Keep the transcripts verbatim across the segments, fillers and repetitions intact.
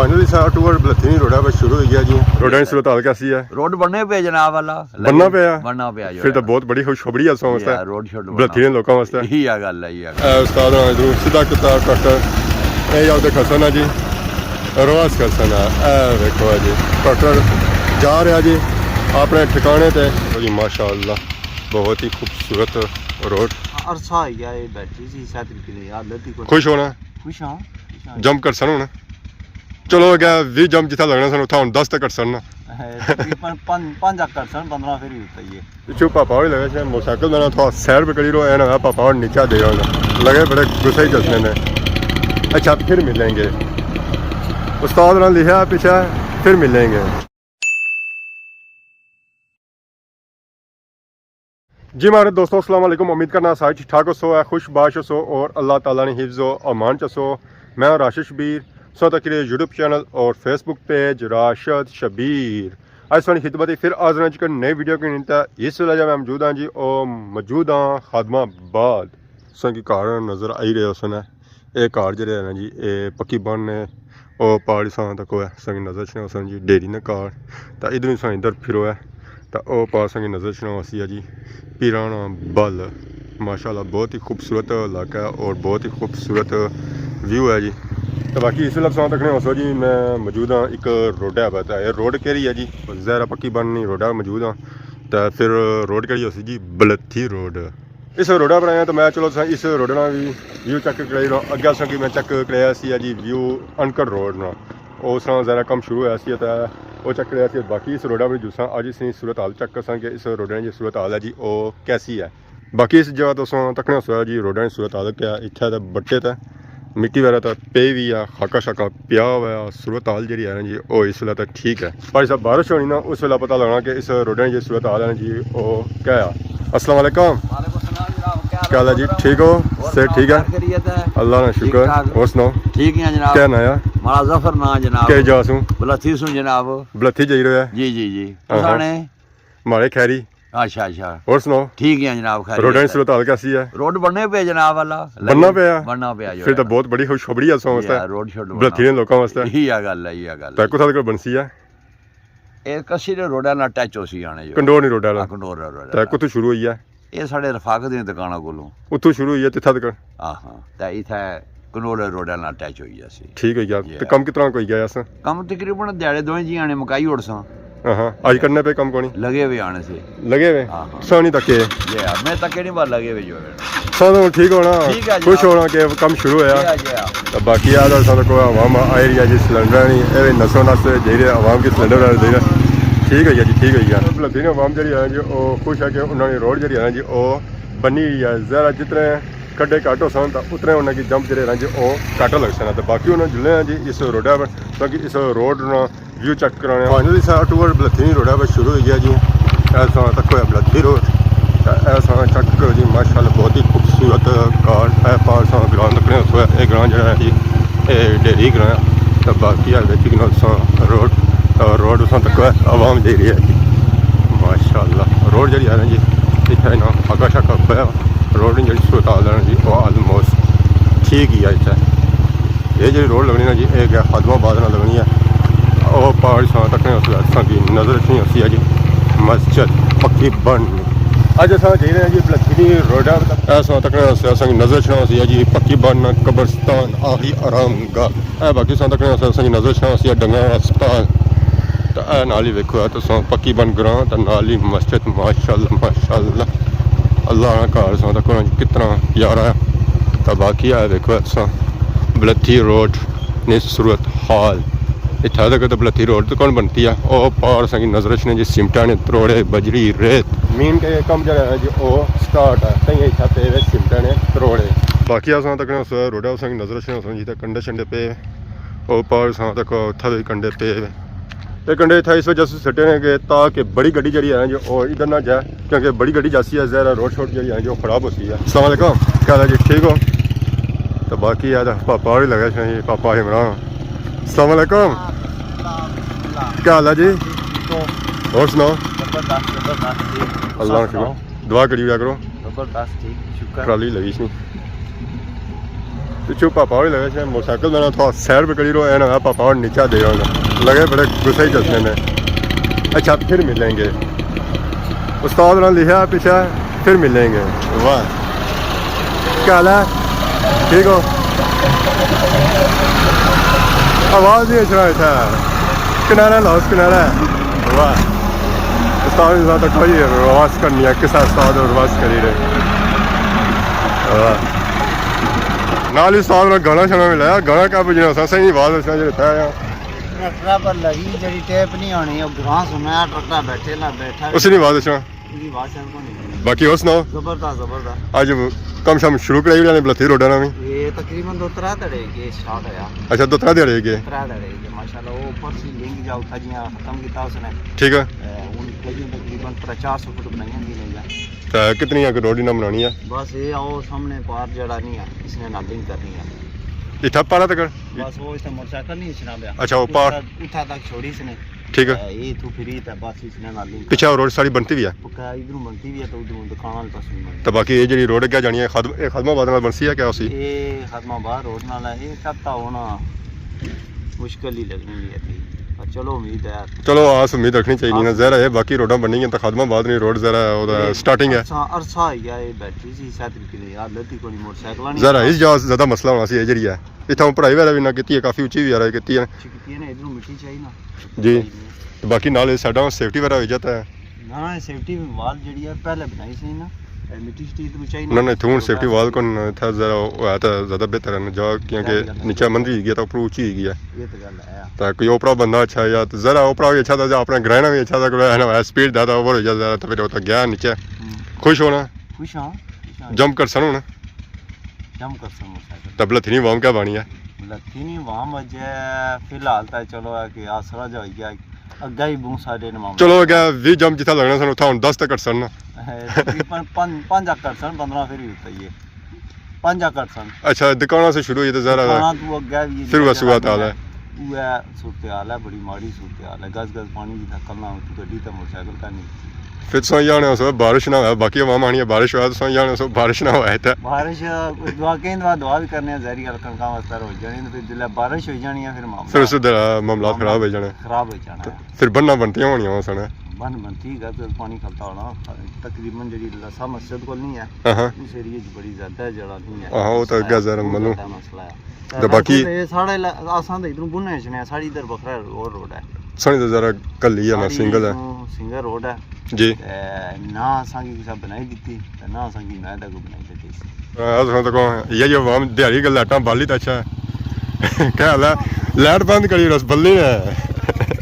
فائنلی سارا ٹور بلتھی نی روڈا پر شروع ہوئی گیا جی۔ روڈاں نی صورت حال کیسی ہے؟ روڈ بننے پے جناب والا۔ بننا پیا؟ بننا پیا جو پھر ہے۔ تو بہت بڑی خوشخبری ہے اساں واسطے۔ یا، روڈ شوڈ بلتھی نے لوکاں واسطے۔ یہی آ گل ہے، یہی آ گل۔ اے استاد ہوراں ادھروں سیدھا کیتا ٹریکٹر۔ اے یاد کھسن ہے جی، رواس کھسن ہے۔ اے ویکھو ہے جی، ٹریکٹر جا رہا جی اپنے ٹھکانے تے۔ جی ماشاءاللہ، بہت ہی خوبصورت روڈ۔ عرصہ ہی گیا یہ بیٹھی سی، شاید کدے یاد لتی کوئی۔ خوش ہونا؟ خوش ہاں، خوش ہاں۔ جمپ کرسن ہونا۔ چلو، اگے ویہہ جمپ جتھا لگنا سن، اتھا ہن دس تک کرسن نا۔ اے، تقریباً پنج، پنج تک کرسن، پندرہ پھر ہی ہوتا ہی ہے۔ پچھو پاپا ہوری لگے سے موٹرسائیکل دینا، تھوڑا سائیڈ پہ کری رو، اے نہ ہویا پاپا ہوری نیچا دے رہا ہونا۔ لگے بڑے غصے ہی چلنے نے۔ اچھا، پھر ملیں گے۔ استاد نے لکھا پیچھے، پھر ملیں گے۔ جی مہاڑے دوستو، السلام علیکم۔ امید کرنا سارے ٹھیک ٹھاک ہوسو، اے خوش باش ہوسو اور اللہ تعالیٰ نے حفظ و امان چ ہوسو۔ میں ہاں راشد شبیر، سو تک یوٹیوب چینل اور فیس بک پیج راشد شبیر۔ اج تساں نی خدمت اچ پھر حاضر ہاں جی اک نئی ویڈیو کے نال۔ اس ویلے جا میں موجود ہاں جی، او موجود ہاں خادم آباد۔ تساں کی گھر نظر آئی رہے ہوسن۔ اے گھر جیہڑے ہے نا جی، اے پکی بن نے۔ او پار تساں تکو ہے، تساں کی نظر اچھنے ہوسن جی، ڈیری نے گھر۔ تے ادھر تساں ادھر پھرو ہے، تے او پار تساں کی نظر اچھنا ہوسی ہے جی، پیرانا بل۔ ماشاءاللہ، بہت ہی خوبصورت علاقہ ہے اور بہت ہی خوبصورت ویو ہے جی۔ تے باقی اس ویلے تساں تکنے ہوسو جی، میں موجود ہاں اک روڈے پر۔ تے اے روڈ کیہڑی ہے جی؟ ظاہر ہے پکی بن نی روڈے پر موجود ہاں۔ تے پھر روڈ کیہڑی ہوسی جی؟ بلتھی روڈ۔ اس روڈا پر آیا تو میں، چلو، تساں اس روڈا نا وی ویو چیک کرائی لو۔ اگے اساں کی میں چیک کرایا سی جی ویو انکر روڈ نا، او اس طرح ذرا کم شروع ہویا سی تے او چیک کرایا سی۔ باقی اس روڈا پر جساں اج اس نی صورت حال چیک کرساں کہ اس روڈا نی جو صورت حال ہے جی، او کیسی ہے۔ باقی اس جگہ تساں تکنے ہوسو جی روڈا نی صورت حال کیا ہے۔ اتھے تے بٹے تے مٹی وغیرہ تے پئی وی آ، خاکا شاکا پیا ہوا آ، صورت حال جیہڑی ہے نا جی، او اس ویلے تے ٹھیک ہے۔ بھائی صاحب، بارش ہونی نا، اس ویلے پتہ لگنا کہ اس روڈاں نی جی صورت حال ہے نا جی، او کیا ہے۔ السلام علیکم۔ وعلیکم السلام جناب، کیا حال ہے جی؟ ٹھیک ہو؟ صحت ٹھیک ہے؟ اللہ نا شکر۔ اور سناؤ؟ ٹھیک ہے جناب۔ کیا ناں ہے؟ ماڑا ظفر ناں جناب۔ کہڑی جا سوں؟ بلتھی سوں جناب۔ بلتھی جائی رہے؟ جی جی جی۔ ہاں ہاں۔ تساں نے؟ ماڑے خیری۔ اچھا اچھا۔ اور سناؤ؟ ٹھیک ہے جناب، خیریت ہے۔ روڈاں نی صورت حال کیسی ہے؟ روڈ بننے پے جناب والا۔ بننا پیا؟ بننا پیا جو ہے۔ پھر تو بہت بڑی خوشخبری ہے اساں واسطے۔ روڈ شوڈ بلتھی نے لوکاں واسطے۔ یہی آ گل ہے، یہی آ گل ہے۔ تے کتھا تک بنسی ہے؟ اے کسی نے روڈا نال ٹچ ہوسی آنے جو۔ کنڈور نی روڈا نال؟ ہاں، کنڈور نی روڈا نال۔ تے کتھوں شروع ہوئی ہے؟ اے ساڑے رفاق دی دکاناں کولوں۔ اتھوں شروع ہوئی ہے تے اتھا تک؟ ہاں ہاں، تے اتھے کنڈور روڈا نال ٹچ ہوئی جاسی۔ ٹھیک ہوئی گیا۔ جی تے ہاں۔ کم کتنا کوئی گیا اساں؟ کم تقریباً دیہاڑے دوئیں جی آنے مکائی اوڑساں۔ ہاں ہاں، اج کرنے پے کم کونی؟ لگے ہوئے آنے سے۔ لگے ہوئے؟ ہاں ہاں۔ سانی تکے؟ جی ہاں، میں تکے نہیں، بس لگے ہوئے جو ہے۔ سانوں ٹھیک ہونا، ٹھیک ہے جی۔ خوش ہونا کہ کم شروع ہویا۔ جی ہاں، جی ہاں۔ تے باقی آ سارے کو عوام آئی رہی ہے جی، سلنڈر نہیں، اے نسو نس جائی رہے، عوام کی سلنڈر دے رہے۔ ٹھیک ہے جی، ٹھیک ہے جی۔ بلتھی نی عوام جیہڑی ہے جی، او خوش ہے کہ انہاں نی روڈ جیہڑی ہے جی، او بنی ہوئی ہے۔ ذرا جتنے کھڈے گھٹ ہوسن تے اتنے انہاں کی جمپ جیہڑے ہیں جی، او گھٹ لگسن۔ تے باقی انہاں جلنے ہیں جی اس روڈا پر، تاکہ اس روڈ نا ویو چیک کرانے۔ فائنلی سارا ٹور بلتھی نی روڈا پر شروع ہوئی گیا جی۔ اے تساں تکو ہے بلتھی روڈ۔ تے اے تساں چیک کرو جی، ماشاءاللہ بہت ہی خوبصورت گھر۔ اے پار تساں گراں تکنے ہوسو، اے گراں جیہڑا ہے جی، اے ڈھیری گراں۔ تے باقی ہے ویکھی کنو تساں روڈ، تے روڈ تساں تکو ہے عوام جائی رہی ہے جی۔ ماشاءاللہ روڈ جیہڑی ہے نا جی، اتھے نا پگا شگا پیا۔ روڈ نی جیہڑی صورت حال ہے نا جی، او آلموسٹ ٹھیک ہی ہے اتھے۔ اے جیہڑی روڈ لگنی نا جی، اے گیا خادم آباد نال لگنی ہے۔ او پار تساں تکنے ہوسو، تساں کی نظر اچھنی ہوسی ہے جی مسجد پکی بن۔ اج اساں جائی رہے ہیں جی بلتھی نی روڈا۔ اے تساں تکنے ہوسو، تساں کی نظر اچھنا ہوسی ہے جی پکی بن قبرستان آخری آرام گاہ۔ اے باقی تساں تکنے ہوسو، تساں کی نظر اچھنا ہوسی ہے ڈنگا ہسپتال۔ تے اے نال ہی ویکھو، اے تساں پکی بن گراں تے نال ہی مسجد، ماشاءاللہ، ماشاءاللہ۔ اللہ نا گھر تساں تکو کتنا پیارا ہے۔ تے باقی اے ویکھو، اے تساں بلتھی روڈ نی صورت حال۔ اتھا تک تے بلتھی روڈ تے کون بنتی ہے؟ او پار تساں کی نظر اچھنے جی سیمٹاں نے تروڑے، بجری، ریت۔ مین کہ کم جیہڑا ہے جی، او سٹارٹ ہے، تائیں اتھا پے ہوئے سیمٹاں نے تروڑے۔ باقی تساں تکنے ہوسو روڈا تساں کی نظر اچھنے ہوسن جی، تے کنڈے شنڈے پے۔ او پار تساں تکو اتھا وی کنڈے پے ہوئے۔ اے کنڈے اتھا اس وجہ سے سٹے نے کہ تاکہ بڑی گڈی جیہڑی ہے جو او ادھر نہ جائے، کیونکہ بڑی گڈی جاسی ہے، ظاہر ہے روڈ شوڈ جیہڑی ہے جو خراب ہوسی ہے۔ السلام علیکم، کیا حال ہے جی؟ ٹھیک ہو؟ تو باقی ہے تو پاپا بھی لگا شاہی، پاپا عمران۔ السلام علیکم۔ کیا حال ہے جی؟ اور سناؤ؟ زبردست، زبردست، ٹھیک۔ اللہ تساں شکر۔ سناؤ۔ دعا کری لیا کرو۔ زبردست، ٹھیک، شکر۔ ٹرالی لگی سی۔ پچھو پاپا ہوئی لگے سے موٹر سائیکل دینا تھا، سائیڈ پہ کری رو، اینا ہوا پاپا اور نیچا دے ہونا۔ لگے بڑے غصے ہی چلنے نے۔ اچھا، پھر ملیں گے۔ استاد نے لکھا پیچھے، پھر ملیں گے۔ واہ، کیا حال ہے؟ ٹھیک ہو؟ آواز نہیں اچھنا اتھا۔ کنارہ لاؤ، کنارہ۔ واہ۔ استاد نے ساتھ کوئی آواز کرنی ہے، کسا استاد آواز کری رہے۔ واہ۔ نال ہی استاد نے گانا شانا بھی لایا، گانا کیا بجنا سا، صحیح آواز اچھنا جڑا تھا۔ ٹریکٹر پر لگی جڑی ٹیپ نہیں ہونی، او گراں سنیا، ٹریکٹر بیٹھے نہ بیٹھا۔ اسی نہیں آواز اچھنا۔ اسی آواز اچھنا کونی۔ باقی اور سناؤ؟ زبردست، زبردست۔ اج کم شام شروع کرائی نے بلتھی روڈا نا بھی؟ یہ تقریباً دو ترے دھڑے کے سٹارٹ ہویا۔ اچھا، دو ترے دھڑے کے؟ ترے دھڑے کے، ماشاءاللہ۔ وہ اوپر سی لنک جا اتھا جیاں ختم کیتا اس نے۔ ٹھیک ہے۔ اے، ہن اتھا جیاں تقریباً ترے چار سو فٹ بنائی ہوندی نے جا۔ تے کتنی اک روڈ انہاں بنانی ہے؟ بس یہ آؤ سامنے پار جڑا نہیں ہے، اس نے نال لنک کرنی ہے۔ اتھا پارا تک؟ بس وہ اس تے موٹر سائیکل نہیں اچھنا پیا۔ اچھا، وہ پار۔ اتھا، اتھا تک چھوڑی اس نے۔ ٹھیک ہے۔ اے، یہ اتھوں پھری تے بس اس نے نال لنک۔ پچھے روڈ ساری بنتی بھی ہے؟ پکا ادھروں بنتی بھی ہے تے ادھروں دکان والے پاسوں بھی بنتی۔ تے باقی یہ جڑی روڈ کیا جانی ہے، خادم، یہ خادم آباد نال بنسی ہے کیا اسی؟ یہ خادم آباد روڈ نال ہے، یہ کب تا ہونا مشکل ہی لگنی ہے تھی۔ پر چلو امید ہے۔ چلو آس امید رکھنی چاہیے نا، آس۔ ظاہر ہے باقی روڈاں بننی ہیں تے خادم آباد نی روڈ ظاہر ہے، او دا یہ سٹارٹنگ ہے۔ عرصہ، عرصہ ہی گیا یہ بیٹھی سی، ساتھ بھی کدے حالت ہی کوئی موٹر سائیکلاں نہیں۔ ظاہر ہے اس جا زیادہ مسئلہ ہونا سی، یہ جڑی ہے۔ اتھاں پڑھائی وغیرہ بھی نہ کیتی ہے، کافی اچی وی یار کیتی ہے۔ اچھی کیتی ہے نا، ادھروں مٹی چاہیے نا۔ جی۔ تے باقی نال سائیڈاں سیفٹی وغیرہ ہوئی جاتا ہے۔ نہ، سیفٹی وال جڑی ہے پہلے بنائی سی نا، اے مٹی شٹی ادھروں چاہیے نا۔ نہ، نہ، اتھوں سیفٹی وال کون اتھا ظاہر ہے تے زیادہ بہتر ہے نا، جا کیونکہ ظاہر گل ہے۔ نیچا مندری گیا تے اوپر اچی ہوئی گیا۔ یہ تو گل ہے۔ تے کوئی اوپرا بندہ اچھا یا تے ظاہر ہے اوپرا بھی اچھا تھا، اپنا گرائنا بھی اچھا تھا، کوئی ہے نا سپیڈ زیادہ اوور ہو جا ظاہر ہے، تے پھر وہ تو گیا نیچے۔ ہوں۔ خوش ہونا۔ خوش ہاں، خوش ہاں۔ جمپ کرسن ہونا۔ جمپ کرسن موٹر سائیکل۔ تے بلتھی نی عوام کیا بانی ہے؟ بلتھی نی عوام اج فی الحال تے چلو ہے کہ آسرا جا ہوئی گیا، اگے ہی بہت سارے نے معاملے۔ چلو اگے ویہہ جمپ جتھا لگنا سن، اتھا ہن دس تک کرسن نا۔ اے، تقریباً پنج، پنج آ کرسن، پندرہ پھر ہی اتھا ہی ہے۔ پنج آ کرسن۔ اچھا، دکاناں سے شروع ہوئی تے ظاہر ہے۔ دکاناں تو اگے بھی پھر وہ صورت حال ہے۔ وہ ہے صورتحال ہے، بڑی ماڑی صورتحال ہے۔ گز گز پانی دی دھکل نہ ہوتی، گڈی تے موٹر سائیکل کا نہیں۔ پھر تساں جانے ہو سو بارش نہ ہوئے، باقی عوام آنی ہے بارش ہوئے، تساں جانے ہو سو بارش نہ ہوئے تے۔ بارش، دعا کہیں دعا، دعا بھی کرنے ہیں، ظاہری گل کنکاں واسطے ہو جانی، تے پھر جلے بارش ہو جانی ہے، پھر معاملہ پھر اس دے معاملات خراب ہو جانے۔ خراب ہو جانا ہے۔ پھر بننا بنتیاں ہونیاں ہو سن۔ بن بنتی گل تے پانی کھلتا ہونا، تقریباً جڑی لسا مسجد کول نہیں ہے، ہاں ہاں۔ اس ایریے چ بڑی زیادہ جڑا نہیں ہے۔ ہاں، وہ تو اگے ظاہر بہت ملوں۔ زیادہ مسئلہ ہے۔ تے تے باقی باقی اے ساڑے لا-، اساں تے ادھروں بننے اچھنے آں، ساڑی ادھر بکھرا ہور روڈ ہے۔ ساڑی تے ذرا کلی ہے نا، ساڑی سنگل ہے۔ ادھروں سنگل روڈ ہے۔ جی۔ تے نہ اساں کی کسا بنائی دتی، تے نہ اساں کی میں تے کوئی بنائی دتی۔ ہاں، اساں تے کون، یہ جو عوام دیہاڑی گل لائٹاں بالی تے اچھا ہے۔ کیا حال ہے؟ لائٹ بند کری رس بلی نے۔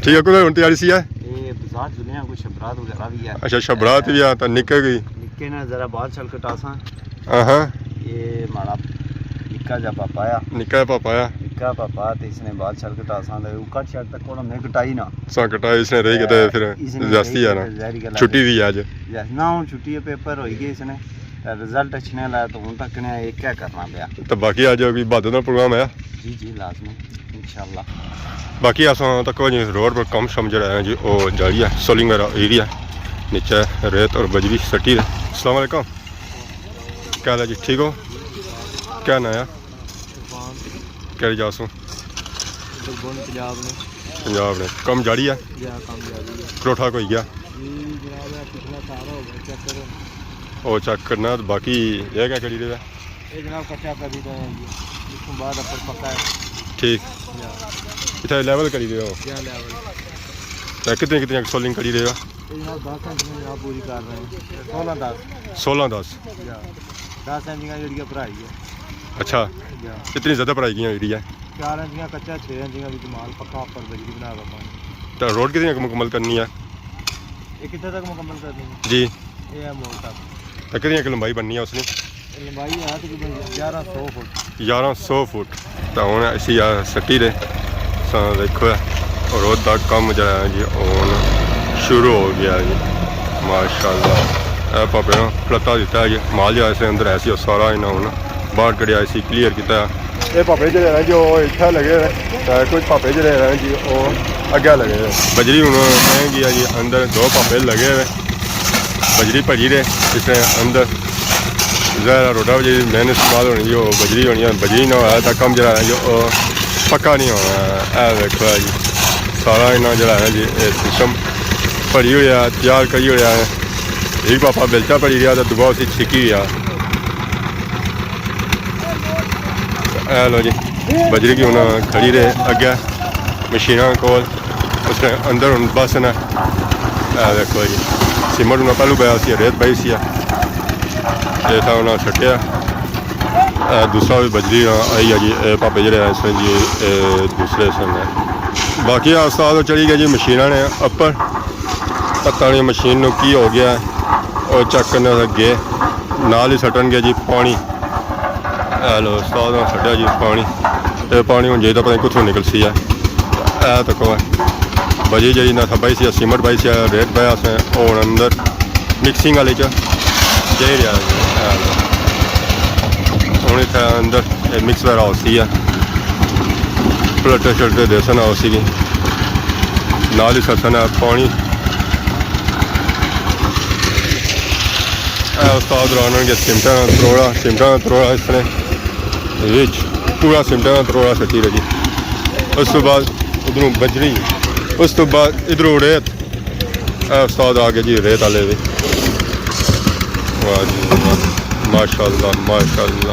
ٹھیک ہے، کوئی ہن تیاری سی ہے؟ اے بازار چلے ہیں، کوئی شبرات وغیرہ بھی ہے۔ اچھا، شبرات بھی ہے، تے نکے گئی؟ نکے نے ذرا بال شال کٹاساں۔ ہاں ہاں۔ یہ ماڑا نکا جا پاپا آ۔ نکا جا پاپا آ۔ نکا پاپا تے اس نے بال شال کٹاساں تے او کٹ شٹ تک کوئی میں کٹائی نہ۔ سا کٹائی اس نے رہی گئے تے پھر اس نے زیاستی رہی ہے نا۔ گئے تے ظاہری گل ہے۔ چھٹی بھی ہے اج۔ زیاس-، نہ ہن چھٹی ہے، پیپر ہوئی گئے اس نے۔ تے رزلٹ اچھنے والا ہے تو ہن تک نے ایک کیا کرنا پیا۔ تو باقی اج کوئی بہادر دا پروگرام ہے؟ جی جی، لازمی، انشاءاللہ۔ باقی اساں تک جی روڈ پر کم شم جڑا ہے جی، او جاری ہے، سولنگ وغیرہ ہوئی رہی ہے، نیچے ریت اور بجری سٹی ہے۔ السلام علیکم۔ کیا حال ہے جی؟ ٹھیک ہو؟ کیا نام ہے؟ عرفان۔ کہڑی جا سوں؟ دربن پنجاب نے۔ پنجاب نے۔ کم جاری ہے؟ جی ہاں، کم جاری ہے۔ کروٹھا کوئی گیا؟ جی جناب، یہ پچھلا سارا ہو گیا، چیک کرو۔ او چیک کرنا، باقی یہ کیا کری رہے؟ یہ جناب کچا کری رہے ہیں جی۔ اس کو بعد اپر پکا ہے۔ ٹھیک۔ جی ہاں۔ اتنا لیول کری رہے ہو؟ جی ہاں، لیول۔ تو کتنے کتنے سولنگ کری رہے ہو؟ یہ جناب دس انچ میں جناب پوری کر رہے ہیں۔ سولہ دس۔ سولہ دس۔ یا۔ دس انچ دیاں جڑیاں بھرائی ہے۔ اچھا۔ یا۔ اتنی زیادہ بھرائی گیاں جڑی ہے۔ چار انچ دیاں کچا، چھ انچ دیاں وچ مال پکا اپر بجری بنا کے پانی۔ تو روڈ کتنی مکمل کرنی ہے؟ یہ کتنے تک مکمل کرنی ہے؟ جی۔ یہ ہے موڑ تک۔ تو کتنی ایک لمبائی بننی ہے اس نے؟ لمبائی ہے تقریباً گیارہ سو فٹ۔ گیارہ سو فٹ۔ تو ہن اسی آ سٹی دے۔ ساں دیکھو اے، روڈ دا کم جڑا ہے جی، ہن شروع ہو گیا جی۔ ماشاءاللہ۔ اے پاپے نا پلتا دیتا ہے جی۔ مال جڑا اسے اندر ہے سی، او سارا انہاں ہن باہر کڈیا سی، کلیئر کیتا۔ اے پاپے جڑے ہیں جی، او اتھا لگے ہوئے۔ تے کچھ پاپے جڑے ہیں جی، او اگے لگے ہوئے۔ بجری ہن پہنچ گئی ہے جی اندر، دو پاپے لگے ہوئے۔ بجری بھری رہے اس نے اندر۔ ظاہر ہے روڈا جی مین استعمال ہونی جی، وہ بجری ہونی ہے، بجری نہ ہویا تاں کم جڑا ہے جو، او، پکا نہیں ہونا۔ اے ویکھو جی، سارا انہاں جڑا ہے جی، اے سسٹم بھری ہویا، تیار کری ہویا ہے۔ ایک پاپا بیلچا بھری رہیا تے دوبا اسی چھکی رہیا۔ اے لو جی، بجری کی ہن کھڑی رہے اگے مشیناں کول، اس نے اندر ہن بس نا۔ اے دیکھو جی، سیمنٹ انہاں پہلو پایا سی، ریت پائی سی۔ اے تھا انہاں سٹیا۔ اے دوسرا بھی بجری نا آئی ہے جی، اے پاپے جڑے ہیں اس میں جی، اے دوسرے سن ہے۔ باقی اے استاد چڑھی گیا جی مشیناں نے اپر۔ پتہ نہیں مشین نو کی ہو گیا ہے۔ او چیک کرنے سے گئے۔ نال ہی سٹن گیا جی پانی۔ اے لو، استاد نے سٹیا جی پانی۔ اے پانی ہن جائی تاں پتہ نہیں کتھوں نکل سی ہے۔ اے تکو ہے۔ بجری جڑی نہ تھا بائی سی، سیمنٹ بائی سی، ریت بایا سے، او ہن اندر مکسنگ والے چ جائی رہیا ہے۔ اے لو۔ ہن اتھے اندر اے مکس وغیرہ ہو سی ہے۔ پلٹے شلٹے دے سن ہو سی کی۔ نال ہی سٹنا ہے پانی۔ اے استاد رانا کے سیمنٹاں نا تروڑا، سیمنٹاں نا تروڑا اس نے وچ پورا سیمنٹاں نا تروڑا سٹی رہی۔ اس تو بعد ادھروں بجری، اس تو بعد ادھروں ریت۔ اے استاد آ گئے جی ریت والے بھی۔ واہ جی واہ، ماشاءاللہ، ماشاءاللہ۔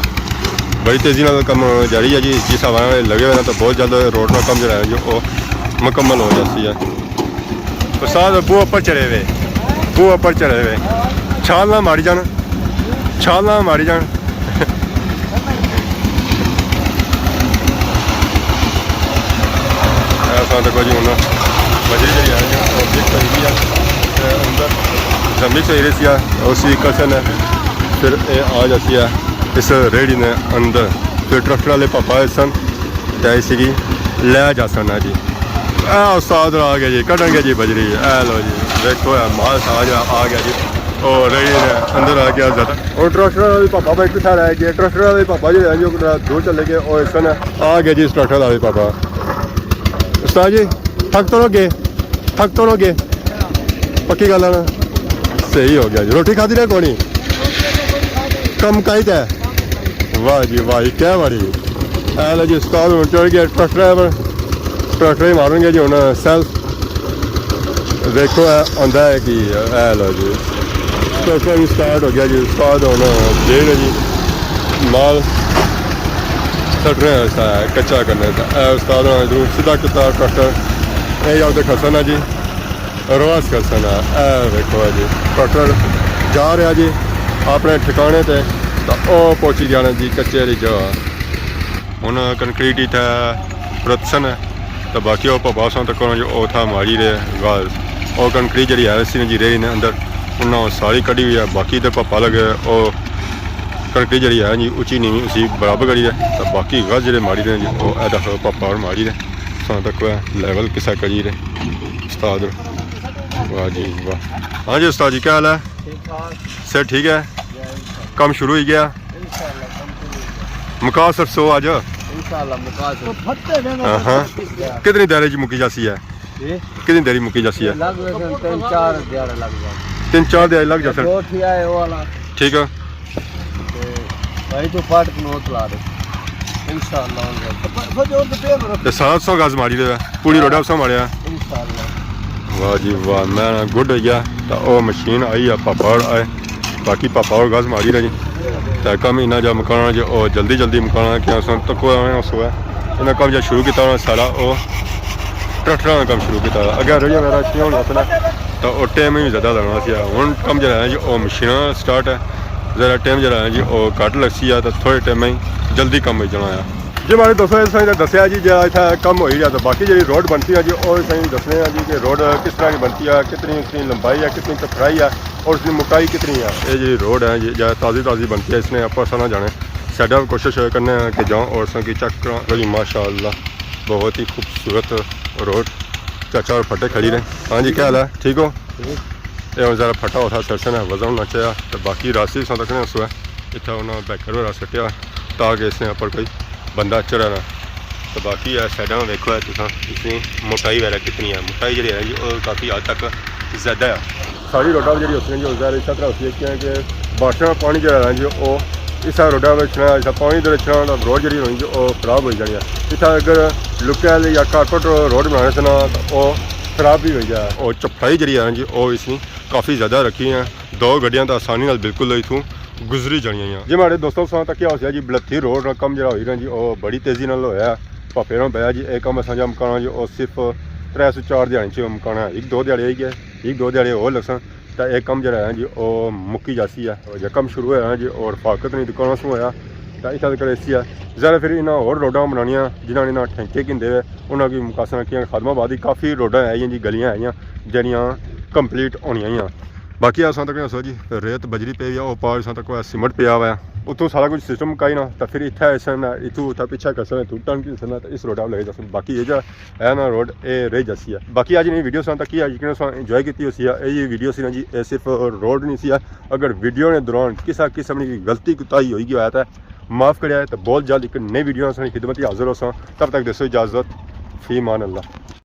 بڑی تیزی نال کم جاری ہے جی، جس حوالے نال لگے ہوئے نا تو بہت جلد روڈ نا کم جڑا ہے جو او مکمل ہو جاسی ہے۔ استاد، بہوں اپر چڑھے ہوئے، بہوں اپر چڑھے ہوئے۔ چھال نہ ماری جان، چھال نہ ماری جان۔ ایسا دیکھو جی، ہن بجری جڑی ہے جی، او مکس ہوئی گئی ہے۔ تے اندر جب مکس ہوئی رہی سی، اسی کسن ہے، پھر اے آ جاسی ہے اس ریڑھی نے اندر۔ پھر ٹریکٹر والے پاپا آئے سن، تے اسی کی لے جاسن ہے جی۔ اے استاد آ گیا جی، کڈن گیا جی بجری۔ اے لو جی، دیکھو اے مال سارا آ گیا جی۔ او ریڑھی نے اندر آ گیا زیادہ۔ اور ٹریکٹر والا بھی پاپا بھائی کتھا رہ گیا؟ ٹریکٹر والا بھی پاپا جو ہے جو کتنا دور چلے گئے، اور اس نے آ گیا جی اس ٹریکٹر والا بھی پاپا۔ استاد جی، تھک تو نہ گئے؟ تھک تو نہ گئے؟ پکی گل ہے نا؟ صحیح ہو گیا جی۔ روٹی کھادی نہ کونی؟ کم کائی تے؟ واہ جی واہ جی، کیا باری۔ اے لو جی، استاد ہن چڑھ گیا ٹریکٹر پر۔ ٹریکٹر ہی مارن گے جی ہن سیلف۔ دیکھو اے آندا ہے کہ اے لو جی، ٹریکٹر بھی سٹارٹ ہو گیا جی۔ استاد ہن جیڑ ہے جی مال سٹ رہے ہیں، ایسا ہے کچا کرنے کا۔ اے استاد ہن ادھروں سیدھا کیتا ٹریکٹر، اے یاد کھسن ہے جی۔ رواز کرسن۔ اے ویکھو جی، ٹریکٹر جا رہا جی اپنے ٹھکانے تے، تے او پہنچی گیا نا جی کچے والی جگہ۔ ہن کنکریٹ اتھے رتسن ہے، تے باقی او پاپا ساں تک جو او تھا ماری رہے گاز۔ او کنکریٹ جڑی ہے سی نا جی ریڑھی نے اندر، انہاں او ساری کڈی ہوئی ہے۔ باقی تے پاپا لگے او کنکریٹ جڑی ہے جی اچی نیوی اسی برابر کری ہے، تے باقی گاز جڑے ماری رہے جی او اے دکھو پاپا اور ماری رہے۔ ساں تک لیول کسا کری رہے۔ استاد۔ واہ جی واہ۔ ہاں جی استاد جی، کیا حال ہے؟ ٹھیک ٹھاک۔ صحت ٹھیک ہے؟ جی، انشاءاللہ۔ کم شروع ہوئی گیا؟ انشاءاللہ، کم شروع ہوئی گیا۔ مکا سر سو آج؟ انشاءاللہ، مکا سر۔ ہاں ہاں۔ کتنی دیر چ مکی جاسی ہے؟ جی؟ کتنی دیر مکی جاسی ہے؟ لگ ویسے تین چار دیہاڑے لگ جانے۔ تین چار دیہاڑے لگ جانے۔ دو ٹھیا ہے وہ والا۔ ٹھیک ہے۔ تے بھائی تو پاٹ کنو تلا دے۔ انشاءاللہ ہو جائے۔ تے سارا سو گاز ماری دے، پوری روڈا سو ماریا۔ انشاءاللہ۔ واہ جی واہ، میں گڈ ہو گیا۔ تے او مشین آئی ہے، پاپا اور آئے، باقی پاپا اور گاز ماری رہے جی۔ تے کم انہاں جا مکانا جو او جلدی جلدی مکانا کہ اساں تکو آنے اس وقت انہاں کم جا شروع کیتا ہونا سارا او ٹریکٹراں نا کم شروع کیتا۔ اگر رہی وغیرہ کیا ہونا اپنا تو او ٹائم بھی زیادہ لگنا سی۔ ہن کم جڑا ہے جی او مشیناں سٹارٹ ہے، ذرا ٹائم جڑا ہے جی او گھٹ لگسی ہے، تو تھوڑے ٹائم میں جلدی کم ہو جانا ہے۔ جی ماڑے دوستو، اس طرح دسیا جی جڑا اتھا کم ہوئی رہا، تو باقی جڑی روڈ بنتی ہے جی، او اس طرح دسنے ہیں جی کہ روڈ کس طرح کی بنتی ہے، کتنی اس کی لمبائی ہے، کتنی چوڑائی ہے اور اس کی موٹائی کتنی ہے۔ یہ جڑی روڈ ہے جی، جڑا تازی تازی بنتی ہے، اس نے اپر سنا جانے۔ سیڈا کوشش کرنے ہیں کہ جاؤں اور سن کی چیک کراں۔ جی ماشاءاللہ، بہت ہی خوبصورت روڈ۔ چاچا اور پھٹے کھڑی رہے۔ ہاں جی، کیا حال ہے؟ ٹھیک ہو؟ ٹھیک۔ اے ہن ذرا پھٹا ہوتا سرسن ہے، وزن ہونا چاہیے۔ تے باقی راستے ساں تکنے سو ہے، اتھا انہاں بیکر وغیرہ سٹیا تاکہ اس نے اپر کوئی بندہ چڑھا نہ۔ تے باقی اے سائیڈاں ویکھو، اے تساں اس نی موٹائی وغیرہ کتنی ہے۔ موٹائی جڑی ہے جی، او کافی حد تک زیادہ ہے۔ ساری روڈاں جڑی ہوتی ہیں جی، او ظاہر اس طرح ہوتی ہے، کیونکہ بارشاں نا پانی جڑا ہے جی، او اس روڈا پہ اچھنا، اس پانی ادھر اچھنا، روڈ جڑی ہونی جی، وہ خراب ہوئی جانی ہے۔ اتھا اگر لکے یا کارپیٹ روڈ بنانے سے نا، تو وہ خراب بھی ہوئی جائے۔ اور چپڑائی جڑی ہے جی، وہ اس نے کافی زیادہ رکھی ہے۔ دو گڈیاں تو آسانی نال بالکل اتھوں گزری جانیاں ہیں۔ جی ماڑے دوستو، ساں تک کیا ہو سیا جی، بلتھی روڈ نا کم جڑا ہوئی رہا جی، وہ بڑی تیزی نال ہویا ہے۔ پاپے نال بیا جی، اے کم اساں جا مکانا جی، وہ صرف ترے سو چار دیہاڑی چ مکانا ہے۔ ایک دو دیہاڑے آئی گئے، ایک دو دیہاڑے ہور لگسن۔ تے اے کم جڑا ہے جی، او مکی جاسی ہے۔ او جے کم شروع ہویا جی، او رفاقت نی دکاناں سوں ہویا، تے اتھا تک ایسی ہے۔ ظاہر ہے پھر انہاں ہور روڈاں بنانیاں، جنہاں نے انہاں ٹھینکے گھندے ہوئے، انہاں کی مقاصد کیاں خدمہ آباد دی کافی روڈاں آئیاں جی، گلیاں آئیاں، جڑیاں کمپلیٹ ہونیاں آئیاں۔ باقی اساں تک سو جی، ریت بجری پئی ہوئی ہے، او پار اساں تک سیمنٹ پیا ہوا ہے۔ اتھوں سارا کچھ سسٹم مکائی نا، تے پھر اتھا ایسا نا، اتھوں اتھا پیچھے کرسن، اتھوں ٹرن کرسن، تے اس روڈا پر لگے جاسن۔ باقی اے جا ہے نا روڈ، اے رہ جاسی ہے۔ باقی اج نی ویڈیو ساں تک کی ہے، یقیناً ساں انجوائے کیتی ہوسی ہے۔ اے جی ویڈیو سی نا جی، اے صرف روڈ نہیں سی ہے۔ اگر ویڈیو نے دوران کسا قسم کی غلطی کوتاہی ہوئی گیا ہے تے معاف کریا ہے، تے بہت جلد ایک نئی ویڈیو نال ساں خدمت حاضر ہوساں۔ تب تک دیسو اجازت، فی امان اللہ۔